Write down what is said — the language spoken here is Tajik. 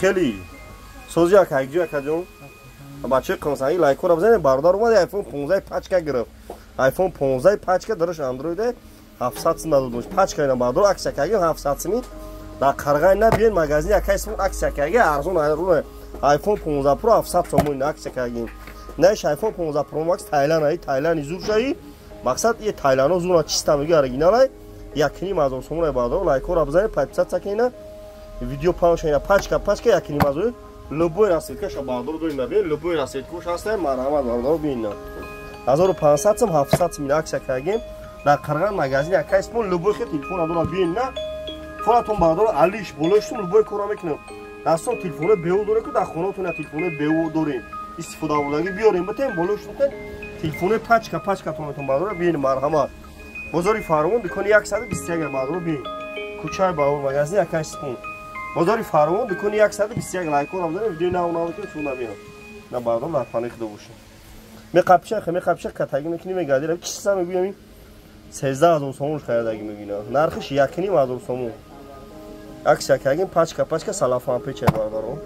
Хеле сози ака, якҷо, акаҷон, бачаи қонсанги, лайкора бизанед. Бародар омад, iPhone 15 пачка гирифт. iPhone 15 пачка, дараш Android, 700 сум надодмуш пачка. Ина, бародар, акция кардем 700 суми дар Қарғай. На, биён магазин акай, сум акция кардем, арзон iPhone 15 Pro 700 сомон акция кардем. Наиш iPhone 15 Pro Max Тайланд ай, Тайланди зур шаи. Мақсад е Тайландо зура, чиста меги, оригинал ай, 1500 сомон ай. Бародар, лайкора бизанед, подписаться кунед, видео паҳн шуда. Пачка, пачка 1500, любой расцветкаша, бародар, дорим. Набиён, любой расцветкош ҳаста, марҳамат, бародар, бинна. 1500 сум, 700 сум акция кардем дар Қарған, магазин акай смон. Любой хел телефон дора, биён на фонатон, бародар, алиш болоштун, любой кора мекунем. Дастон телефони беу доре, ку дар хонатон телефони беу дорем, истифода бурдагӣ, биёрем, битем болоштун, телефони пачка, пачкатон метон. Бародар, биён, марҳамат, бозори Фаровон, дукони 121. Бародар, биён, кӯчаи Баҳор, магазин акай спон, бозори Фаровон, дукони 121. Лайкора бизанед, видеои нав нав ки чун набиён на. Бародар, дар панои худо бошед. Меқапиша, меқапиша, катагӣ мекунӣ, мегардӣ, чиса мегӯям, 13 000 сомон харидаги мебина, нархиш 1500 сомон, акция кардем, пачка, пачка, салафан печай, бародаро.